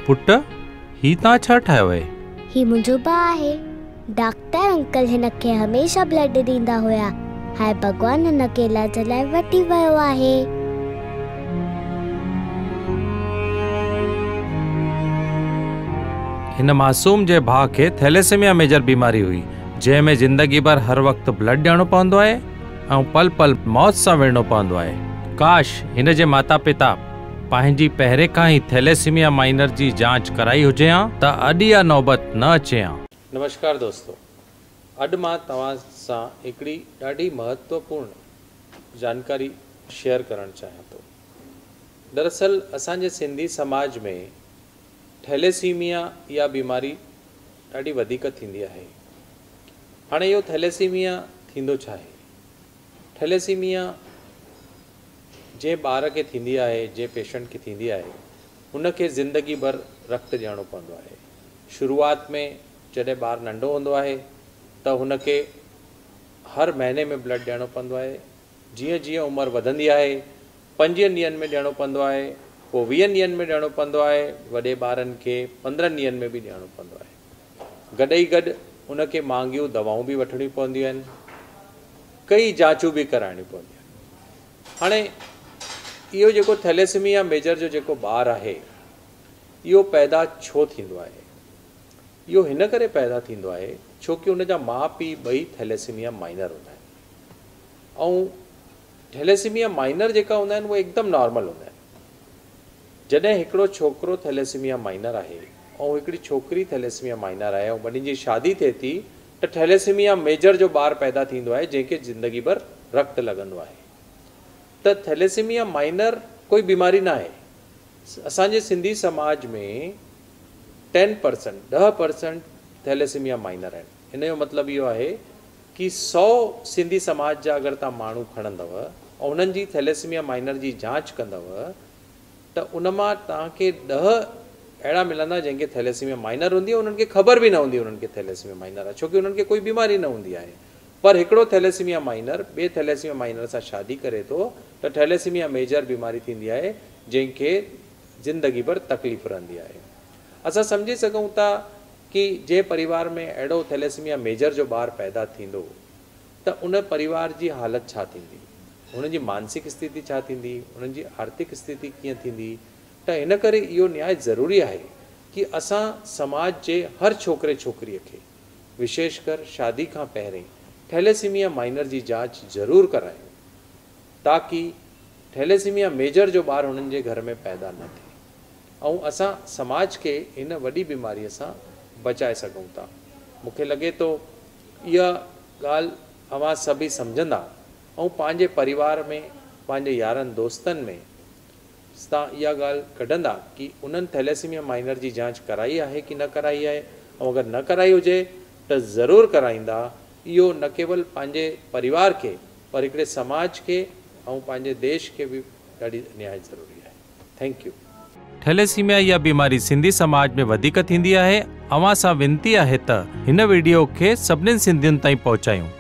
پٽ، هي توهان ڇا ٺاهيو آهي؟ هي منهنجو ڀاء آهي. ڊاڪٽر انڪل هن کي هميشه بلڊ ڏيندا هيا. هاڻي ڀڳوان هن کي علاج لاء وٺي ويو آهي. هن معصوم جي ڀاء کي ٿيليسيميا ميجر بيماري هئي، جنهن ۾ زندگي ڀر هر وقت بلڊ ڏيڻو پوندو آهي ۽ پل پل موت سان وڙهڻو پوندو آهي. ڪاش هن جي ماتا پتا پنهنجي پهرين کان ئي ٿيليسيميا مائنر جي جانچ ڪرائي هجي هان ته اڄ اها نوبت نه اچي هان. نمشڪار دوستو اڄ مان توهان سان هڪڙي ڏاڍي مهتوپورڻ جانڪاري شيئر ڪرڻ چاهيان ٿو. دراصل اسان جي سنڌي سماج ۾ ٿيليسيميا اها بيماري ڏاڍي وڌيڪ ٿيندي آهي. هاڻي اهو ٿيليسيميا ٿيندو ڇا آهي؟ ٿيليسيميا جنهن ٻار کي ٿيندي آهي، جنهن پيشنٽ کي ٿيندي آهي، ان کي زندگي ڀر رت ڏيڻو پوندو آهي. شروعات ۾ جڏهن ٻار ننڍو هوندو آهي ته هن کي هر مهيني ۾ بلڊ ڏيڻو پوندو آهي. جيئن جيئن عمر وڌندي آهي، پنجويهن ڏينهن ۾ ڏيڻو پوندو آهي، پوء ويهن ڏينهن ۾ ڏيڻو پوندو آهي، وڏي ٻارن کي پندرهن ڏينهن ۾ به ڏيڻو پوندو آهي. گڏ ئي گڏ ان کي مهانگيون دوائون به وٺڻيون پونديون آهن، ڪئي جاچون به ڪرائڻيون پونديون آهن. هاڻي اهو جيڪو ٿيليسيميا ميجر جو جيڪو ٻار آهي اهو پيدا ڇو ٿيندو آهي؟ اهو هن ڪري پيدا ٿيندو آهي ڇو ڪي ان جا ماء پيء ٻئي ٿيليسيميا مائنر هوندا آهن ۽ ٿيليسيميا مائنر جيڪا هوندا آهن اهي هڪدم نارمل هوندا آهن. جڏهن هڪڙو ڇوڪرو ٿيليسيميا مائنر آهي ۽ هڪڙي ڇوڪري ٿيليسيميا مائنر آهي ۽ ٻنهي جي شادي ٿئي ٿي ته ٿيليسيميا ميجر جو ٻار پيدا ٿيندو آهي جنهن کي زندگي ڀر رت لڳندو آهي ته ٿيليسيميا مائنر ڪوئي بيماري نه آهي اسان جي سنڌي سماج ۾ ٽين پرسنٽ، 10% ٿيليسيميا مائنر آهن ان جو مطلب اهو آهي ڪي 100 سنڌي سماج جا اگر توهان ماڻهو کڻندؤ ۽ انهن جي ٿيليسيميا مائنر جي جانچ ڪندؤ ته ان مان توهان کي 10 اهڙا ملندا جنهن کي ٿيليسيميا مائنر هوندي ۽ انهن کي خبر به نه هوندي انهن کي ٿيليسيميا مائنر آهي ڇو ڪي انهن کي ڪوئي بيماري نه هوندي آهي پر هڪڙو ٿيليسيميا مائنر ٻئي ٿيليسيميا مائنر سان شادي ڪري ٿو ته ٿيليسيميا ميجر بيماري ٿيندي آهي جنهن کي زندگي ڀر تڪليف رهندي آهي. اسان سمجهي سگهون ٿا ڪي جنهن پريوار ۾ اهڙو ٿيليسيميا ميجر جو ٻار پيدا ٿيندو ته ان پريوار جي حالت ڇا ٿيندي، انهن جي مانسڪ اسٿتي ڇا ٿيندي، انهن جي آرٿڪ اسٿتي ڪيئن ٿيندي ته هن ڪري اهو نهايت ضروري آهي ڪي اسان سماج جي هر ڇوڪري ڇوڪريء کي وشيش ڪر شادي کان پهرين ٿيليسيميا مائنر جي جاچ ضرور ڪرايون تاڪي ٿيليسيميا ميجر جو ٻار هنن جي گهر ۾ پيدا نه ٿئي ۽ اسان سماج کي هن وڏي بيماريء سان بچائي سگهون ٿا. مون کي لڳي ٿو اها ڳالهه اوهان سڀئي سمجهندا ۽ پنهنجي پريوار ۾ پنهنجي يارن دوستن ۾ توهان اها ڳالهه ڪڍندا ڪي انهن ٿيليسيميا مائنر جي جانچ ڪرائي آهي ڪي نه ڪرائي آهي ۽ اگر نه ڪرائي هجي ته ضرور ڪرائيندا. اهو نه ڪيول پنهنجي پريوار کي پر هڪڙي سماج کي ۽ پنهنجي ديش کي به ڏاڍي نهايت ضروري آهي. Thank you. Thalassemia اها بيماري سنڌي سماج ۾ وڌيڪ ٿيندي آهي اوهان سان وينتي آهي ته هن وڊيو کي سڀنين سنڌين تائين پهچايون.